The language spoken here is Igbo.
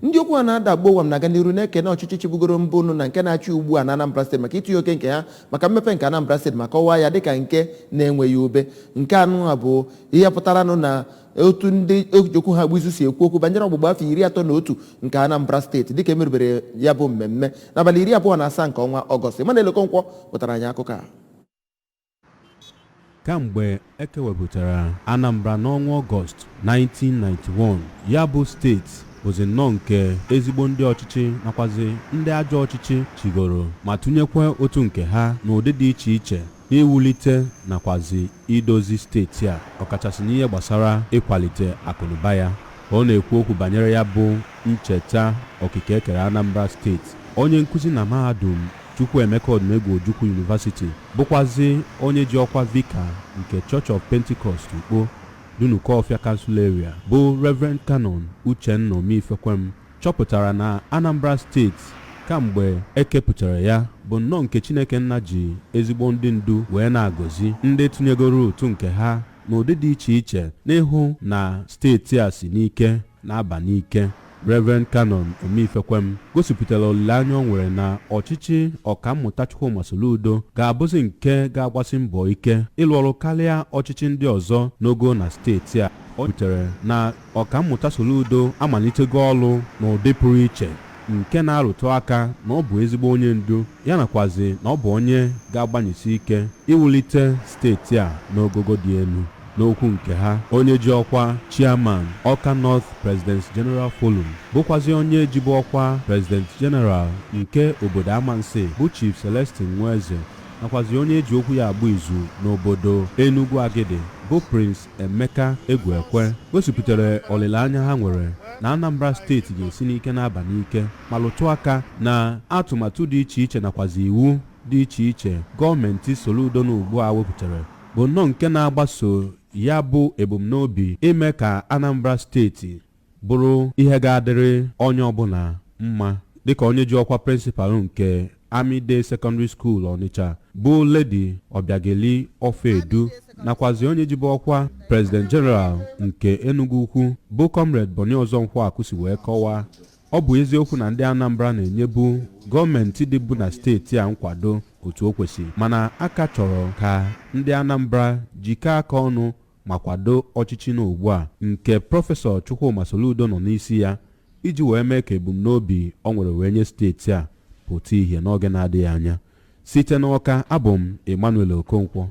Ndị okwu a na-adagbu ụwa m na-aga n'iru na-ekene ọchịchị chịbugoro mbụ nụ na nke na-achị ugbu a na Anambra Steeti maka itinye oke nke ha maka mmepe nke Anambra Steeti, ma kọwaa ya dịka nke na-enweghị ube. Nke anụ a bụ ihe pụtaranụ na otu ndị okwu ha gbu izu si ekwu okwu banyere ọgbụgba afọ 31 nke Anambra Steeti, dịka emerubere ya bụ mmemme n'abalị 27 nke ọnwa Ọgọst. Emmanuel Okonkwo pụtara anyị akụkọ a. Kamgbe ekewepụtara Anambra n'ọnwa Ọgọst 1991, ya bụ steeti bụzi nnọọ nke ezigbo ndị ọchịchị nakwazi ndị ajọ ọchịchị chigoro ma tụnyekwa otu nke ha n'ụdị dị iche iche n'iwulite nakwazi idozi steeti a, ọkachasị n'ihe gbasara ịkwalite akụnụba ya. Ọ na-ekwu okwu banyere ya bụ ncheta okike ekere Anambra Steeti, onye nkụzi na mahadum Chukwuemeka Odumegwu Ojukwu University, bụkwazi onye ji ọkwa vicar nke Church of Pentecost Ukpo Dunukọfịa Council Area, bụ Reverend Canon Uchenna Omifekwem, chọpụtara na Anambra Steeti kamgbe ekepụtara ya bụ nnọọ nke Chineke nna ji ezigbo ndị ndu wee na-agọzi, ndị tụnyegoro ụtụ nke ha n'ụdị dị iche iche n'ịhụ na steeti a si n'ike na-aba n'ike. Reverend Canon Omifekwem gosipụtara olileanya o nwere na ọchịchị Ọkammụta Chukwuma Soludo ga-abụzi nke ga-agbasi mbọ ike ịlụ ọrụ karịa ọchịchị ndị ọzọ n'ogo na steeti a. O butere na Ọkammụta Soludo amalitego ọrụ n'ụdị pụrụ iche nke na-arụtụ aka na ọ bụ ezigbo onye ndu, ya nakwazi na ọ bụ onye ga-agbanyesi ike iwulite steeti a n'ogogo dị elu. N'okwu nke ha, onye ji ọkwa chairman Awka North Presidents General Forum, bụkwazi onye jibu ọkwa President General nke obodo Amansi, bụ Chief Celestine Nweze, nakwazi onye eji okwu ya agba izu n'obodo Enugu Agidi, bụ Prince Emeka Egwuekwe, gosipụtara olileanya ha nwere na Anambra Steeti ga-esi n'ike na-aba n'ike, ma lụtụ aka na atụmatụ dị iche iche nakwazi iwu dị iche iche gọọmenti Soludo na ugbu a wepụtara, bụ nnọọ nke na-agbaso ya bụ ebumnobi ime ka Anambra Steeti bụrụ ihe ga-adịrị onye ọbụla mma. Dịka onye ji ọkwa principal nke Army Day Secondary School Onitsha, bụ Lady Obiageli Ofedu, nakwazi onye jibu ọkwa President General nke Enugu Ukwu, bụ Comrade Boni Ọzọnkwakụ, si wee kọwaa, ọ bụ eziokwu na ndị Anambra na-enyebu gọọmenti dịbu na steeti a nkwado otu o kwesịrị, mana aka chọrọ ka ndị Anambra jikọọ aka ọnụ ma kwado ọchịchị n'ugbu a nke Prọfesọ Chukwuma Soludo nọ n'isi ya, iji wee mee ka ebumnobi ọ nwere wee nye steeti a pụta ìhè n'oge na-adịghị anya. Site n'Ọka, abụ m Emmanuel Okonkwo.